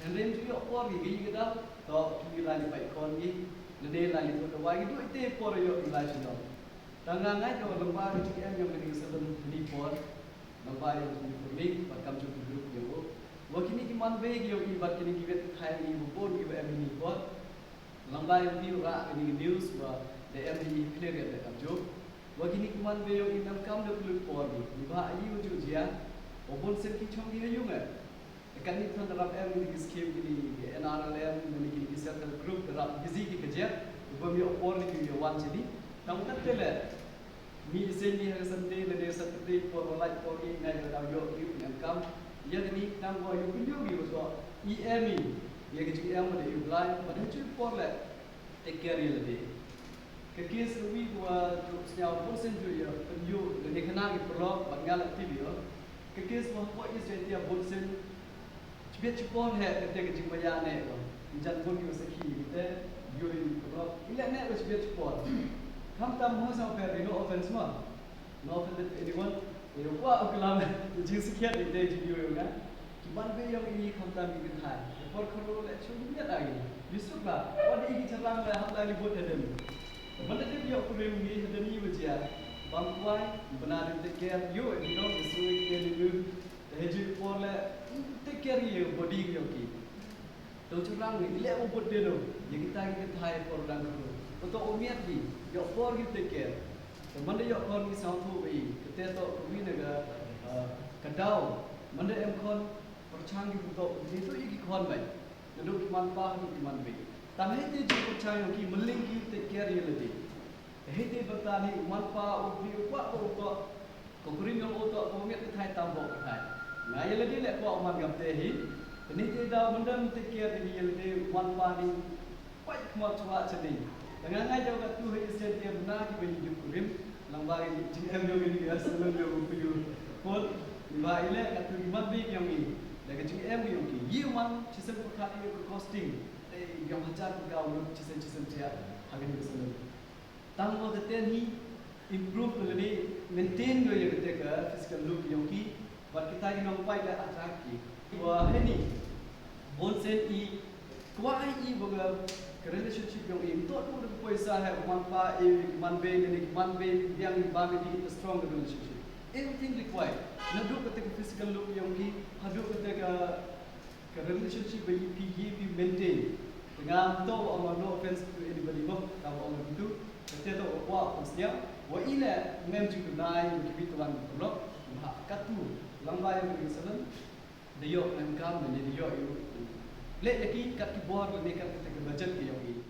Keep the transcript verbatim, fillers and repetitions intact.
Hynrei ym ju ïoh por ïa ki, ki dang, to ki la ïa peit khon ki, lane la ïa thut dawai, ki duh ite por ïoh ki la shnong. Tang nga ngeit ba lyngba ka jingem ïa kane ka salon kine por, lyngba ïa kine por ni, bad kam jong ki group ïa u, wa kine ki man bei ki ïa u, bad kine ki wet thai ïa u bun ïa u em ïa kine por. Lyngba ïa u rah kane ka news wa da em ïa u clear ïa da kam jong. Wa kine ki man bei ïa u, ym em kam da pynlut por ni. Ni ba ïa u ju jia. Wa bun sien ki chong ki ha ïung eh. Kane than da rap em ïa ki scheme kine ki N R L M, kine ki self help group, da rap busy ki ka jia. Wa bym ïoh por ni ki ïa wan chini. Tang kat te le. Mih sien mih ha ka Sunday lane Saturday por ba lait por ïa nga ïa daw ïoh ïa u nyngkam. Ïa kane tang ba ïoh pynïoh ïa u to i em i ïa ka jingem ba da ïoh blai ba da ju por leh take care ïa lade. Ka case ka wi ba ju sñiaw bun sien ju ïa pynïoh lane khana ki paralok bad nga la tip ïa ka case ba hapoh East Jaintia bun sien. Chibit chipor he kate ka jingmaya ne ko. Jan bun ki sakhi kate yuri ko. Ile ne ko chibit chipor. Khamtam mo sa per no offense ma. No offense to anyone. Yo kwa ko klam jingsikiat ite jingyuri nga. Ki man be yong i khamtam ki thai. Por kharo le chu ni ai. Yusuf la. Wa de ki charang le ham da li bot hadem. Man da de yo kurim ni hadem ni wajia. Bang kwai bana de take care yo e no Yusuf ke ni. Te he ju por le take care ïa body ïa ki. To churang ni le u bot de no ïa kita ki thai por dang ko. Ko to u miat ki ïa por ki take care. Te man de ïa por ki saw thu wi kate to ko wi ne ga ka daw man de em khon por chang ki to ni to ïa ki khon bai. Naduh ki man pa haduh ki man bei. Tang hei te ju pyrchang ïa ki, mylliñ ki take care ïa lade. Hei te bynta ni u man pa u bi u kwah ko u kwah. Ko kurim ïa u to ko miat ka thai tam bok ka thai. Nga ïa lade leh kwah u man gam te hi. Te ni te daw myndem take care ïa lade u man pa ni. Kwah khmat chwa chani. Te nga ngai daw ka tu hei isen te bna ki ba ïa kurim. Lang ba ïa jingem ïa ki ïa salon ïa u pyu. Pon ni ba ile ka tu man bi ïa ngi. Da ka jingem ïa ngi. Ïa man chisem ko khat ïa ko costing. Te ïa hajar ko ka u chisem chisem tia. Ha ka ni salon. Tang wa ka ten hi improve ko lane maintain ko ïa ka te ka physical look ïa ki. Bad kita ki nongpeit la attract ki. Wa heni bun sien i kwah i wa ka relationship ïa i to tu da poisa ha man pa e man be ne man be biang i ba me di strong relationship. Everything required. Naduh ka te ka physical look ïa ki, haduh ka te ka ka relationship ba i pi i pi maintain. Nga to wa no offense to anybody mo ka wa tu. Ka te to wa offense ïa wa ile ngem ju nai ki bi tuan lo. Ba ka tu lang ba ïa ka salon. Da ïoh ngam kam da ïoh ïa u. Leh ïa ki kat ki bor ne kat ki budget ki ïoh ïa.